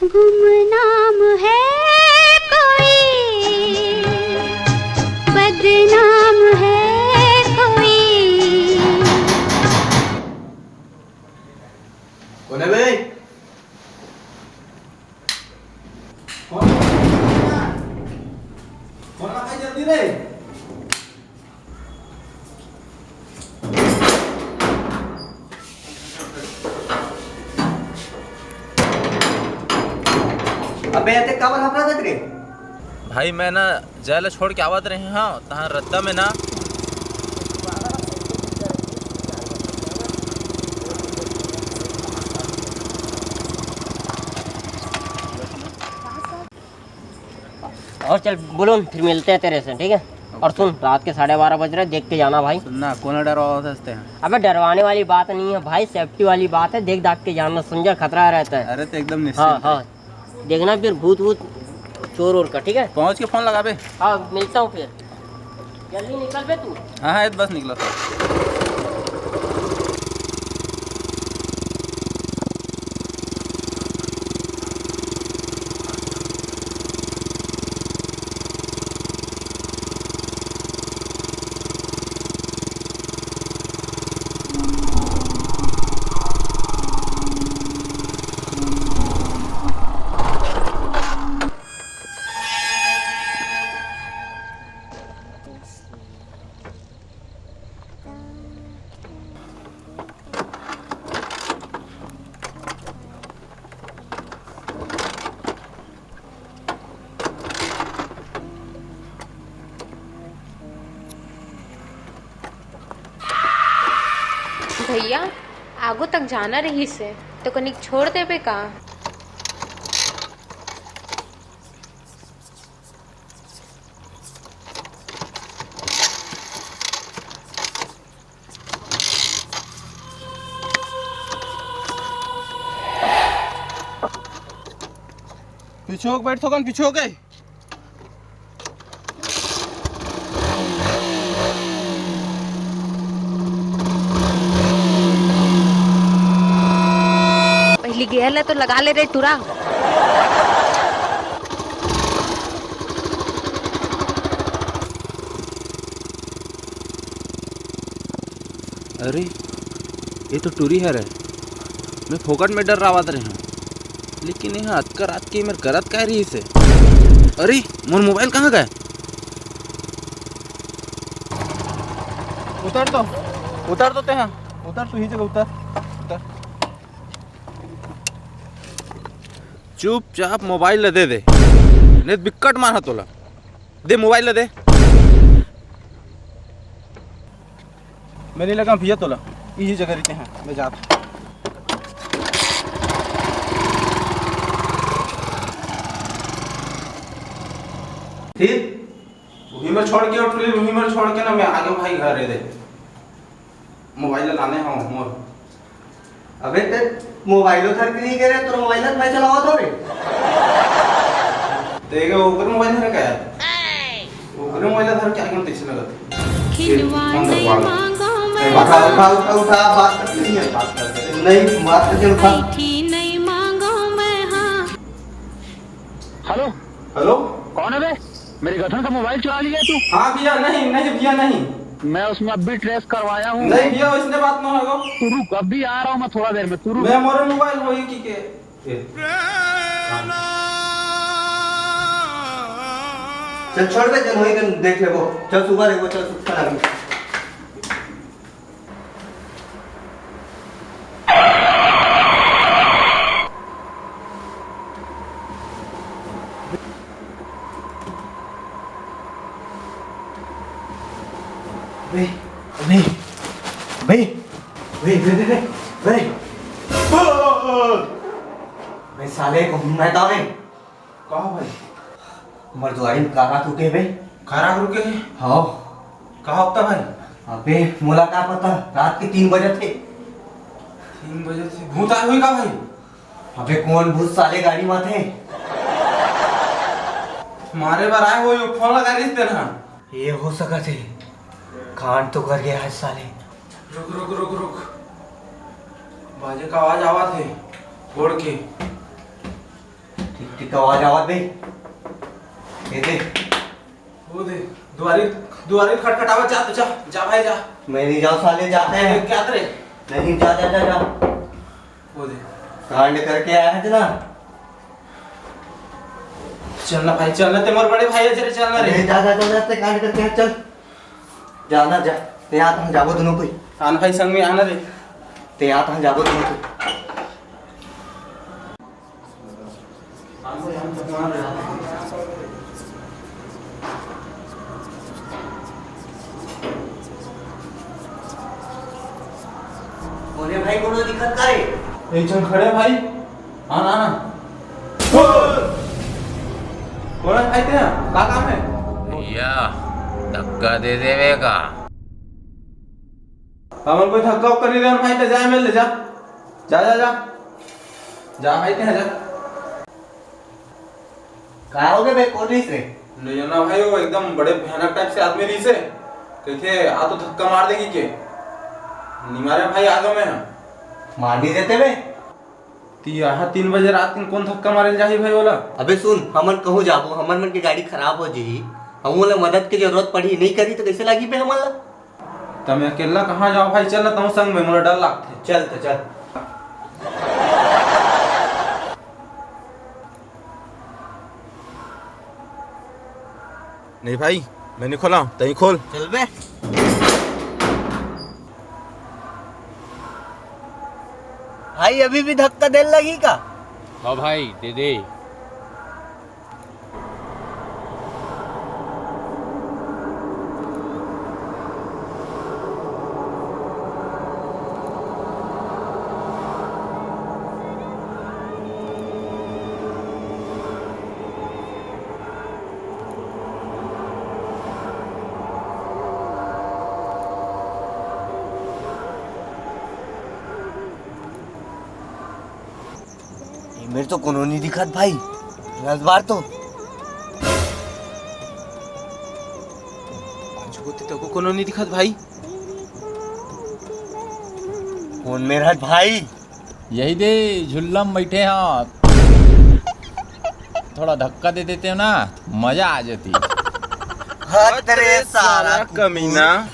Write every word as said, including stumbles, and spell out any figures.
गुमनाम है कोई, बदनाम है कोई। कौन है बे? कौन है? कौन है भाई, जल्दी रे। अबे, एते काबर हफरत रे? भाई, मैं ना जय ल छोड़ के आवत रहे हंव, तहां रद्दा में ना। और चल बुलुन, फिर मिलते हैं तेरे से, ठीक है? और सुन, रात के साढ़े बारह बज रहे, देख के जाना भाई। सुनना, कोन डरवावत हस तें? अबे, डरवाने वाली बात नहीं है भाई, सेफ्टी वाली बात है। देख दाख के जाना, समझा, खतरा रहता है। अरे, तो एकदम निश्चिंत हाँ, रह। हाँ। देखना फिर भूत वूत, चोर वोर का, ठीक है? पहुंच के फोन लगाबे। हाँ, मिलता हूँ फिर। जल्दी निकल बे तू। हाँ, हाँ, बस निकला था। भैया, आगू तक जाना रहिस हे, तो कनिक छोड़ देबे का? पीछे होके बैठ थोकन, पीछे होके। पहली गेयर ला तो लगा ले रे टुरा। अरे, ये तो टूरी हरे। मैं फोकट में डर्रावत रहे हंव, लेकिन ये अतका रात के मेर करत काय रहिस हे? अरे, मोर मोबाइल कहाँ गए? उतर तो, उतर तो तेहा, उतर, तू ही जगह उतर, उतर। चुपचाप मोबाइल ला दे दे, नहीं तो बिक्कट मारहूं तोला। दे मोबाइल ला दे। मैं नहीं लगा भैया तोला, इही जगह रहिते हैं, मैं जात। फिर उही में छोड़ के उठ रही, उही में छोड़ के ना मैं आगे भाई घर है दे। मोबाइल लाने हंव मोर। अबे ते मोबाइलो धर के नहीं गे रे, तोर मोबाइल मैं चलावत हंव रे। तेरे ओकर मोबाइल धर के आया? ओकरे मोबाइल धर के आगे में कैसे लगत? खिलवाड़ नहीं मांगा मैं। उठा, उठा, उठा, उठा, बात करते नहीं है, बात करते नहीं, बात करके उठा। मीठी नहीं मांगा मैं, हाँ। हेलो। हेलो। कौन है बे? मेरी गर्दन का मोबाइल चुरा लिया तू? हाँ भैया, नहीं, नहीं भैया, नहीं। मैं उसमें अब भी ट्रेस करवाया हूँ। नहीं भैया, उसने बात ना होगा। तू रुक, अब भी आ रहा हूँ मैं थोड़ा देर में, तू रुक। मैं मोरे मोबाइल होई की के? ए। चल छोड़ बे, जन होई कन देख लेबो। चल सुबह देखबो, चल सुबह लगी। बे, बे, बे, बे, बे, बे, बे, बे। बे साले को मैं तावे। का भाई? हमर दुआरी में कार आके रुके बे। कार आके रुके हे? हाँ। का होता भाई? अबे, मोला का पता, रात के तीन बजे थे। तीन बजे थे? भूत आए हुई का भाई? अबे, कौन भूत साले गाड़ी में थे? मारे बर आए हुई, फोन लगा रही तेरा। ये हो सका थे। कांड तो कर गया है साले। रुक, रुक, रुक, रुक। बाजे का आवाज आवत हे, गोड़ के। ठीक, ठीक आवाज आवत बे। ये दे। वो दे, दुआरी, दुआरी खटखटावत जा, तू जा, जा भाई जा। मैं नहीं जाऊँ साले, जाते हैं। क्या करे? नहीं, जा, जा, जा, जा। वो दे। कांड करके आया है ना? चलना भाई, चलना, ते मोर बड़े भाई है, जरा चलना रे। अरे, जा, जा, जा, जा, ते कांड करके आ, चल। जाना, जा। ते यहाँ तहाँ जाबो दोनों कोई। आना भाई, संग में आना रे। ते यहाँ तहाँ जाबो दोनों कोई। बोले भाई, कोनो दिक्कत का रे? एक जन खड़े भाई, आना, आना। कौन है भाई तेरा? का काम है? भैया, धक्का दे देवे का? हमन कोई धक्का उक्का नहीं देवन भाई, ते जा, मिल ले जा। जा, जा, जा। जा भाई, ते जा। का हो गया बे, कौन रहिस रे? नहीं ना भाई, वो एकदम बड़े भयानक टाइप से आदमी रहिस हे। कहिथे, "आ तो धक्का मार देगी के?" नहीं मारे भाई, आ गया मैं। मार नहीं देते बे। ती यहाँ तीन बजे रात के कौन धक्का मारे जाही भाई ओला? अबे सुन, हमन कहूँ जाबो, हमर मन के गाड़ी खराब हो जही, हम ओला मदद के जरूरत पड़ही, नहीं करी तो कैसे लागी बे हमन ला? त मैं अकेला कहाँ जाऊँ भाई, चल ना तहूँ संग में, मोला डर लागथे। चल तो चल। नहीं भाई, मैं नहीं खोला, तहीं खोल। चल बे। भाई, अभी भी धक्का देन लगही का? हाँ भाई, दे दे। ए मेर तो कोनो नहीं दिखत भाई। दस बार तो। पाछू कोती तको कोनो नहीं दिखत भाई। कौन मेर हट भाई? यही दे, झुल्ला में बैठे हाथ। थोड़ा धक्का दे देते हो ना, मजा आ जाती। हट रे साला कमीना।